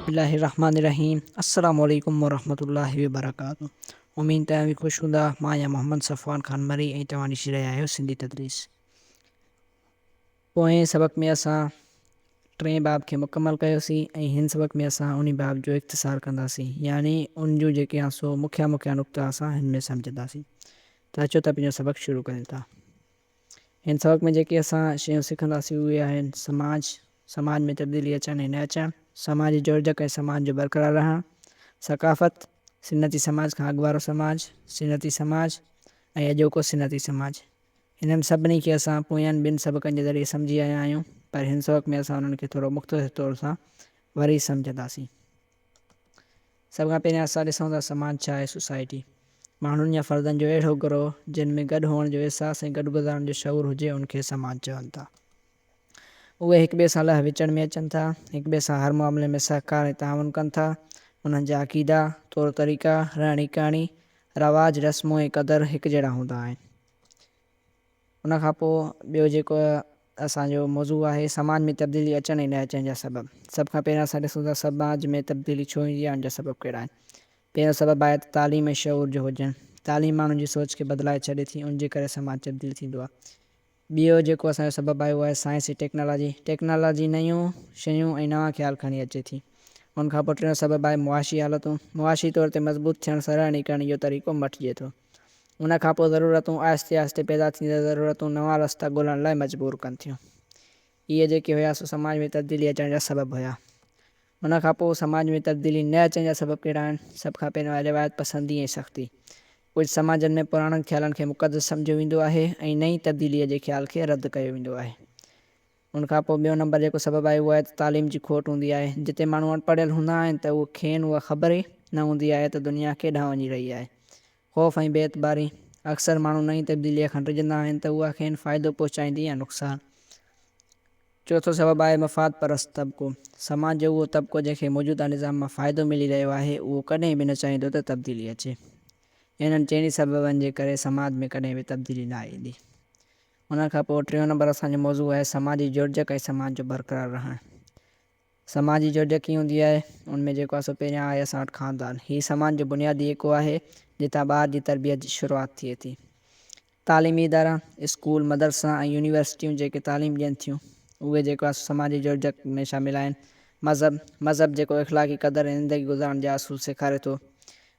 الله الرحمٰن الرحيم السلام عليڪم ورحمة الله وبرڪاته اميد ته اوهين خوش هوندا مان آهيان محمد صفوان خان مري ۽ توهان ڏسي رهيا آهيو سنڌي تدريس پوئين سبق ۾ اسان ٽئين باب کي مڪمل ڪيوسين ۽ هن سبق ۾ اسان انهي باب جو اختصار ڪنداسين يعني ان جون جيڪي آهن سو مکيا مکيا نقطا اسان هن ۾ سمجهنداسين ته اچو ته پنهنجو سبق شروع ڪريون ٿا. هن سبق ۾ جيڪي اسان شيون سکنداسين اهي آهن، سماج، سماج ۾ تبديلي اچڻ ۽ نه اچڻ، سماجي جوڙجڪ ۽ سماج جو برقرار رهڻ، ثقافت، صنعتي سماج کان اڳ وارو سماج، صنعتي سماج ۽ اڄوڪو صنعتي سماج. انهن سڀني کي اسان پوين ٻن سبقن جي ذريعي سمجهي آيا آهيون پر هن سبق ۾ اسان انهن کي ٿورو مختصر طور سان وري سمجهنداسين. سڀ کان پهريان اسان ڏسون ته سماج ڇا آهي؟ سوسائٽي، ماڻهن يا فردن جو اهڙو گروهه جن ۾ گڏ هئڻ جو احساس ۽ گڏ گذارڻ جو شعور هجي ان کي سماج چون ٿا. اهي هڪ ٻئي سان لهه وچڙ ۾ اچن ٿا، هڪ ٻئي سان هر معاملي ۾ سهڪار ۽ تعاون ڪن ٿا، انهن جا عقيدا، طور طريقا، رهڻي ڪهڻي، رواج، رسمون ۽ قدر هڪجهڙا هوندا آهن. ان کان پوء ٻيو جيڪو اسان جو موضوع آهي سماج ۾ تبديلي اچڻ ۽ نه اچڻ جا سبب. سڀ کان پهريان اسان ڏسون ٿا سماج ۾ تبديلي ڇو ايندي آهي ان جا سبب ڪهڙا آهن. پهريون سبب آهي ته تعليم ۽ شعور جو هجڻ. تعليم ماڻهن جي سوچ کي بدلائي ڇڏي ٿي ان جي ڪري سماج تبديل ٿيندو آهي. ٻيو جيڪو اسان جو سبب آهي اهو آهي سائنس ۽ ٽيڪنالاجي. ٽيڪنالاجي نيون شيون ۽ نوان خيال کڻي اچي ٿي. ان کان پوء ٽيون سبب آهي معاشي حالتون. معاشي طور تي مضبوط ٿيڻ سان رهڻي ڪهڻي جو طريقو مٽجي ٿو. ان کان پوء ضرورتون آهستي آهستي پيدا ٿيندڙ ضرورتون نوان رستا ڳولڻ لاء مجبور ڪن ٿيون. اهي جيڪي هيا سو سماج ۾ تبديلي اچڻ جا سبب هيا. ان کان پوء سماج ۾ تبديلي نه اچڻ جا سبب ڪهڙا آهن؟ سڀ کان پهريون آهي روايت پسندي ۽ سختي. ڪجهه سماجن ۾ پراڻن خيالن کي مقدس سمجهيو ويندو آهي ۽ نئين تبديليء جي خيال کي رد ڪيو ويندو آهي. ان کان پوء ٻيو نمبر جيڪو سبب آهي اهو آهي ته تعليم جي کوٽ هوندي آهي. جتي ماڻهو اڻپڙهيل هوندا آهن ته اهو کين اها خبر ئي نه هوندي آهي ته دنيا ڪيڏانهن وڃي رهي آهي. خوف ۽ بي اعتباري، اڪثر ماڻهو نئين تبديليء کان ڊڄندا آهن ته اها کين فائدو پهچائيندي يا نقصان. چوٿون سبب آهي مفاد پرست طبقو. سماج جو اهو طبقو جنهن کي موجوده نظام مان فائدو ملي رهيو آهي اهو ڪڏهن به نه چاهيندو ته تبديلي اچي. انهن چئني سببن جي ڪري سماج ۾ ڪڏهن به تبديلي ناهي ايندي. ان کان پوء ٽيون نمبر اسان جو موضوع آهي سماجي جوڙجڪ ۽ سماج جو برقرار رهڻ. سماجي جوڙجڪ ڪيئن هوندي آهي؟ ان ۾ جيڪو آهي سو پهريان آهي اسان وٽ خاندان. هي سماج جو بنيادي ايڪو آهي، جتان ٻار جي تربيت جي شروعات ٿئي ٿي. تعليمي ادارا، اسڪول، مدرسا ۽ يونيورسٽيون جيڪي تعليم ڏين ٿيون، اهي جيڪو آهي سو سماجي جوڙجڪ ۾ شامل آهن. مذهب، مذهب جيڪو اخلاقي قدر ۽ زندگي گذارڻ جا اصول سيکاري ٿو.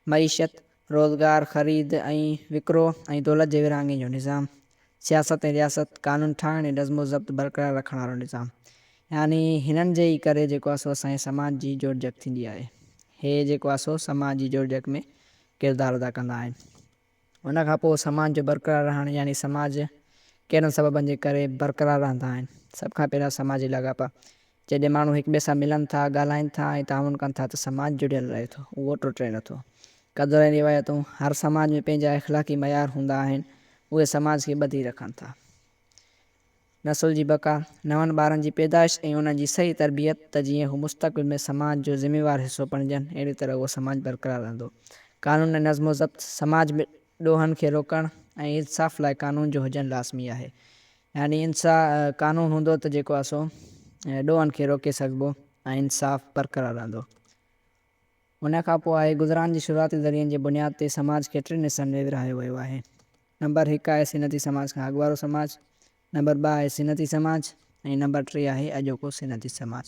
معيشت، روزگار، خريد ۽ وڪرو ۽ دولت جي ورهاڱي جو نظام، سياست ۽ رياست، قانون ٺاهڻ ۽ نظم و ضبط برقرار رکڻ وارو نظام. يعني هنن جي ئي ڪري جيڪو آهي سو اسان جي سماج جي جوڙجڪ ٿيندي آهي. هي جيڪو آهي سو سماج جي جوڙجڪ ۾ ڪردار ادا ڪندا آهن. ان کان پوء سماج جو برقرار رهڻ يعني سماج ڪهڙن سببن جي ڪري برقرار رهندا آهن. سڀ کان پهريان سماجي لاڳاپا. جڏهن ماڻهو هڪ ٻئي سان ملن ٿا، ڳالهائين ٿا ۽ تعاون ڪن ٿا ته سماج جڙيل رهي ٿو، اهو ٽٽي نه ٿو. قدر ۽ روايتون، هر سماج ۾ پنهنجا اخلاقي معيار هوندا آهن، اهي سماج کي ٻڌي رکن ٿا. نسل جي بقا، نون ٻارن جي پيدائش ۽ انهن جي صحيح تربيت ته جيئن هو مستقبل ۾ سماج جو ذميوار حصو بڻجن، اهڙي طرح اهو سماج برقرار رهندو. قانون ۽ نظم و ضبط، سماج ۾ ڏوهن کي روڪڻ ۽ انصاف لاء قانون جو هجڻ لازمي آهي. يعني انصا قانون هوندو ته جيڪو آهي سو ڏوهن کي روڪي سگهبو ۽ انصاف برقرار رهندو. ان کان پوء آهي گذران جي شروعاتي ذريعن جي بنياد تي سماج کي ٽن حصن ۾ ورهايو ويو آهي. نمبر هڪ آهي صنعتي سماج کان اڳ وارو سماج، نمبر ٻه آهي صنعتي سماج ۽ نمبر ٽي آهي اڄوڪو صنعتي سماج.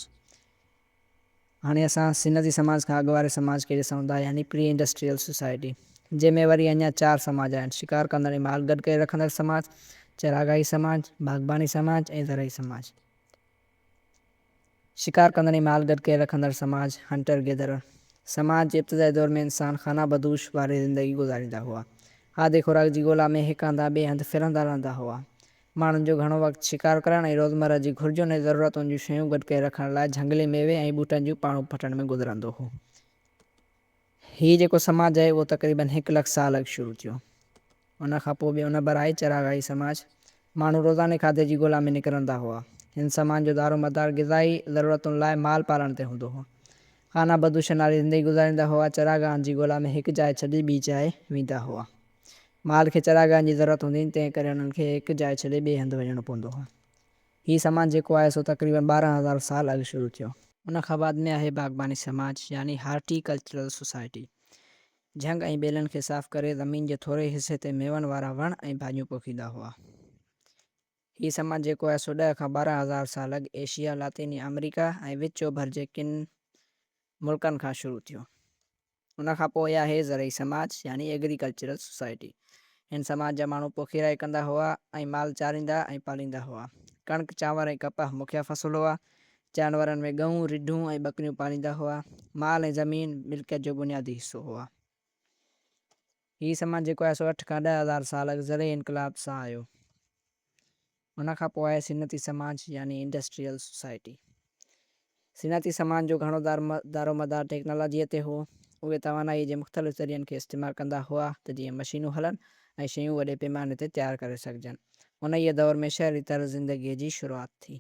هاڻي اسان صنعتي سماج کان اڳ واري سماج کي ڏسون ٿا يعني پري انڊسٽريل سوسائٽي جنهن ۾ وري اڃا چار سماج آهن، شڪار ڪندڙ ۽ مال گڏ ڪري رکندڙ سماج، چراگاهي سماج، باغباني سماج ۽ زرعي سماج. شڪار ڪندڙ ۽ مال گڏ ڪري رکندڙ سماج، Hunter Gatherer، سماج جي ابتدائي دور ۾ انسان خانه بدوش واري زندگي گذاريندا هئا. کاڌي خوراڪ جي ڳولا ۾ هڪ هنڌان ٻئي هنڌ ڦرندا رهندا هئا. ماڻهن جو گهڻو وقت شڪار ڪرڻ ۽ روزمره جي گهرجن ۽ ضرورتن جون شيون گڏ ڪري رکڻ لاء جهنگلي ميوي ۽ ٻوٽن جون پاڙون پٽڻ ۾ گذرندو هو. هي جيڪو سماج آهي اهو تقريبن هڪ لک سال اڳ شروع ٿيو. ان کان پوء ٻيو نمبر آهي چراگاهي سماج. ماڻهو روزاني کاڌي جي ڳولا ۾ نڪرندا هئا. هن سماج جو دارومدار غذائي ضرورتن لاء مال پالڻ تي هوندو هو. خانه بدوشن واري زندگي گذاريندا هئا. چراگاهن جي ڳولا ۾ هڪ جاء ڇڏي ٻي جاء ويندا هئا. مال کي چراگاهن جي ضرورت هوندي هئي، تنهن ڪري انهن کي هڪ جاء ڇڏي ٻئي هنڌ وڃڻو پوندو هو. هي سماج جيڪو آهي سو تقريباً 12,000 سال اڳ شروع ٿيو. ان کان بعد ۾ آهي باغباني سماج يعني هارٽيڪلچرل سوسائٽي. جهنگ ۽ ٻيلن کي صاف ڪري زمين جي ٿوري حصي تي ميون وارا وڻ ۽ ڀاڄيون پوکيندا هئا. هي سماج جيڪو آهي سو ڏهه کان 12 هزار سال اڳ ايشيا، لاطيني آمريڪا ۽ وچ اوڀر جي ڪن ملڪن کان شروع ٿيو. ان کان پوء آهي زرعي سماج يعني ايگريڪلچرل سوسائٽي. هن سماج جا ماڻهو پوکي راهي ڪندا هئا ۽ مال چاريندا ۽ پاليندا هئا. ڪڻڪ، چانور ۽ ڪپهه مکيه فصل هئا. جانورن ۾ ڳئون، رڍون ۽ ٻڪريون پاليندا هئا. مال ۽ زمين ملڪيت جو بنيادي حصو هئا. هي سماج جيڪو آهي سو اٺ کان 10 هزار سال اڳ زرعي انقلاب سان آيو. ان کان پوء آهي صنعتي سماج يعني انڊسٽريل سوسائٽي. صنعتي سماج جو گهڻو دارومدار ٽيڪنالاجيء تي هو. اهي توانائيء جي مختلف ذريعن کي استعمال ڪندا هئا ته جيئن مشينون هلن ۽ شيون وڏي پيماني تي تيار ڪري سگهجن. انهيء دور ۾ شهري طرز زندگيء جي شروعات ٿي.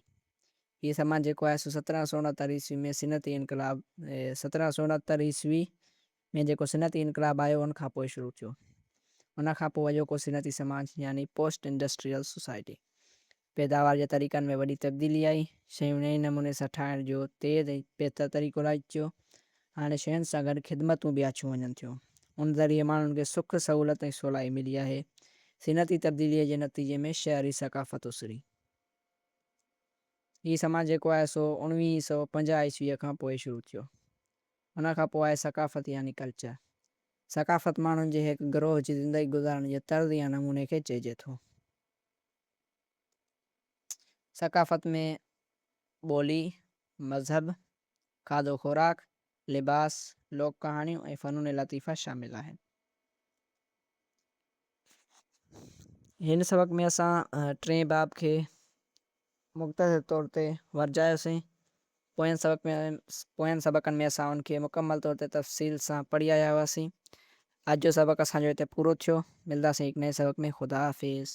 هي سماج جيڪو آهي سو 1769 عيسوي ۾ صنعتي انقلاب 1769 عيسوي ۾ جيڪو صنعتي انقلاب آيو ان کان پوء شروع ٿيو. ان کان پوء اڄوڪو صنعتي سماج يعني پوسٽ انڊسٽريل سوسائٽي. پيداوار جي طريقن ۾ وڏي تبديلي آئي. شيون نئين نموني سان ٺاهڻ جو تيز ۽ بهتر طريقو رائج ٿيو. هاڻي شين سان گڏ خدمتون به آڇيون وڃن ٿيون. ان ذريعي ماڻهن کي سک، سهولت ۽ سولائي ملي آهي. صنعتي تبديليء جي نتيجي ۾ شهري ثقافت اسري. هي سماج جيڪو آهي سو 1950 عيسويء کان پوء شروع ٿيو. ان کان پوء آهي ثقافت يعني ڪلچر. ثقافت ماڻهن جي هڪ گروهه جي زندگي گذارڻ جي طرز يا نموني کي چئجي ٿو. ثقافت ۾ ٻولي، مذهب، کاڌو خوراڪ، لباس، لوڪ ڪهاڻيون ۽ فنون لطيفه شامل آهن. هن سبق ۾ اسان ٽئين باب کي مختصر طور تي ورجايوسين. پوئين سبق ۾ پوئين سبقن ۾ اسان ان کي مڪمل طور تي تفصيل سان پڙهي آيا هئاسين. اڄ جو سبق اسان جو هتي پورو ٿيو. ملداسين هڪ نئين سبق ۾ خدا حافظ.